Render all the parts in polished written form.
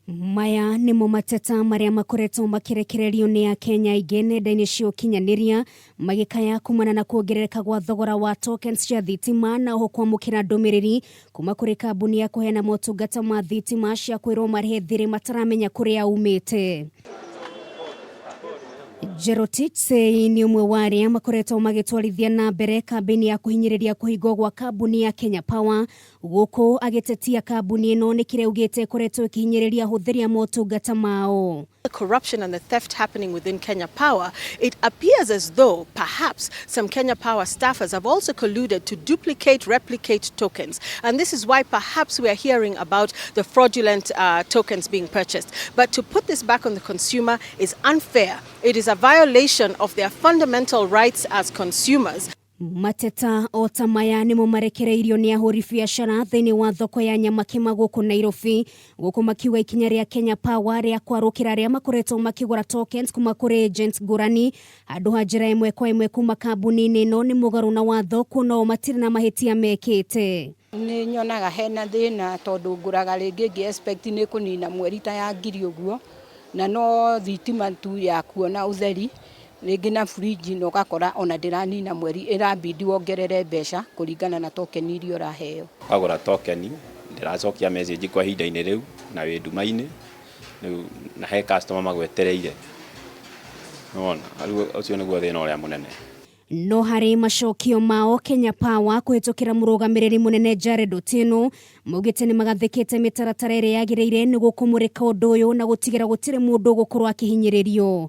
Maya nĩmo mateta marĩa makoretwo makĩrekererio nĩ Akenya aingĩ nenda-inĩ cia ũkinyanĩria magĩkaya kumana na kuongerereka gwa thogora wa tokens cia thitima na oho kwamũkĩra ndũmĩrĩri kuma kũrĩ kambuni ya kũheana motungata ma thitima cia kwĩrwo marĩhe thirĩ mataramenya kũrĩa umĩte. Jerotich Sei nĩ ũmwe wa arĩa makoretwo magĩtwarithia na mbere kambĩini ya kũhinyĩrĩria kũhingwo gwa kambuni ya Kenya Power. Gũkũ agĩtetia kambuni ĩno nĩ kĩrĩa augĩte ĩkoretwo ĩkĩhinyĩrĩria ahũthĩri a motungata mao. The corruption and the theft happening within Kenya Power, it appears as though perhaps some Kenya Power staffers have also colluded to duplicate, replicate tokens. And this is why perhaps we are hearing about the fraudulent tokens being purchased. But to put this back on the consumer is unfair. It is a violation of their fundamental rights as consumers. Mateta o ta maya nĩmo marekereirio nĩ ahũri biacara thĩinĩ wa thoko ya Nyamakima gũkũ Nairobi, gũkũ makiuga ikinya rĩa Kenya Power rĩa kwarũkĩra arĩa makoretwo makĩgũra tokens kuma kũrĩ agents ngũrani handũ ha njĩra ĩmwe kwa ĩmwe kuma kambuni-inĩ ĩno nĩ mũgarũ na watho, kuona o matirĩ na mahĩtia mekĩte. Nĩ nyonaga hena thĩna tondũ ngũraga rĩngĩ ngĩ expect nĩ kũnina mweri ta ya 1,000 ũguo, na no thitima tu ya kuona ũtheri rĩngĩ na fridge, na ũgakora ona ndĩranina mweri, ĩrabidi wongerere mbeca kũringana na token iria ũraheo. Wagũra token ndĩracokia message kwa ihinda-inĩ rĩu na wĩ nduma-inĩ rĩu, na he customer magwetereire. Nĩwona rĩu ũcio nĩguo thĩna ũrĩa mũnene. No harĩ macokio mao, Kenya Power kũhĩtũkĩra mũrũgamĩrĩri mũnene Jared Otieno maugĩte nĩ magathĩkĩte mĩtaratara ĩrĩa yagĩrĩire nĩguo kũmũrĩka ũndũ ũyũ na gũtigĩra gũtirĩ mũndũ ũgũkorwo akĩhinyĩrĩrio.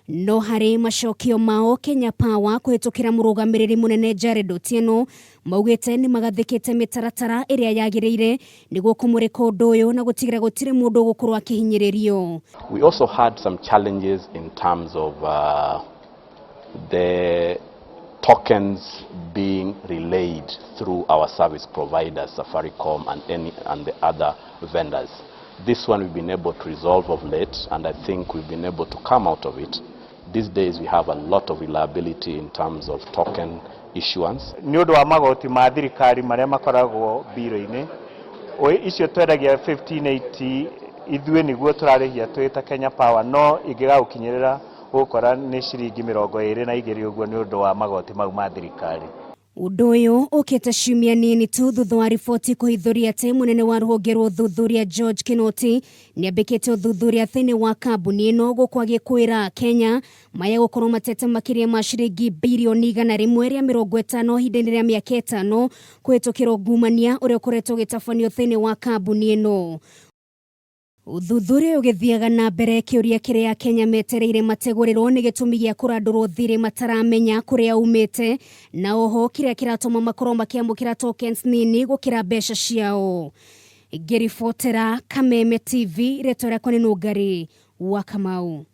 No harĩ macokio mao, Kenya Power kũhĩtũkĩra mũrũgamĩrĩri mũnene Jared Otieno maugĩte nĩ magathĩkĩte mĩtaratara ĩrĩa yagĩrĩire nĩguo kũmũrĩka ũndũ ũyũ na gũtigĩra gũtirĩ mũndũ ũgũkorwo akĩhinyĩrĩrio. We also had some challenges in terms of the tokens being relayed through our service providers, Safaricom and the other vendors. This one we've been able to resolve of late, and I think we've been able to come out of it. These days we have a lot of reliability in terms of token issuance. Nĩ ũndũ wa magoti ma thirikari marĩa makoragwo mbiro-inĩ icio twendagia 1580, ithuĩ nĩguo tũrarĩhia twĩ ta Kenya Power, no ingĩgagũkinyĩrĩra gũkora nĩ ciringi 22 ũguo nĩ ũndũ wa magoti mau ma thirikari. Ũndũ ũyũ ũkĩte ciumia nini tu thutha wa riboti kũhithũria atĩ mũnene wa rũhonge rwa ũthuthuria George Kinoti nĩambĩkĩte ũthuthuria thĩinĩ wa kambuni ĩno, gũkũ agĩkwĩra Kenya maya gũkorwo matete makĩria ma ciringi birioni 150 ihinda-inĩ rĩa mĩaka 5 kũhĩtũkĩra ungumania ũrĩa ũkoretwo ũgĩtabanio thĩinĩ wa kambuni ĩno. Ũthuthuria ũyũ ũgĩthiaga na mbere, kĩũria kĩrĩa Kenya metereire mategũrĩrwo nĩ gĩtũmi gĩa kũrandũrwo thirĩ mataramenya kũrĩa umĩte, na oho kĩrĩa kĩratũma makorwo makĩamũkĩra tokens nini gũkĩra mbeca ciao. Ngĩribotera Kameme TV, rĩtwa rĩakwa nĩ Nũngari wa Kamau.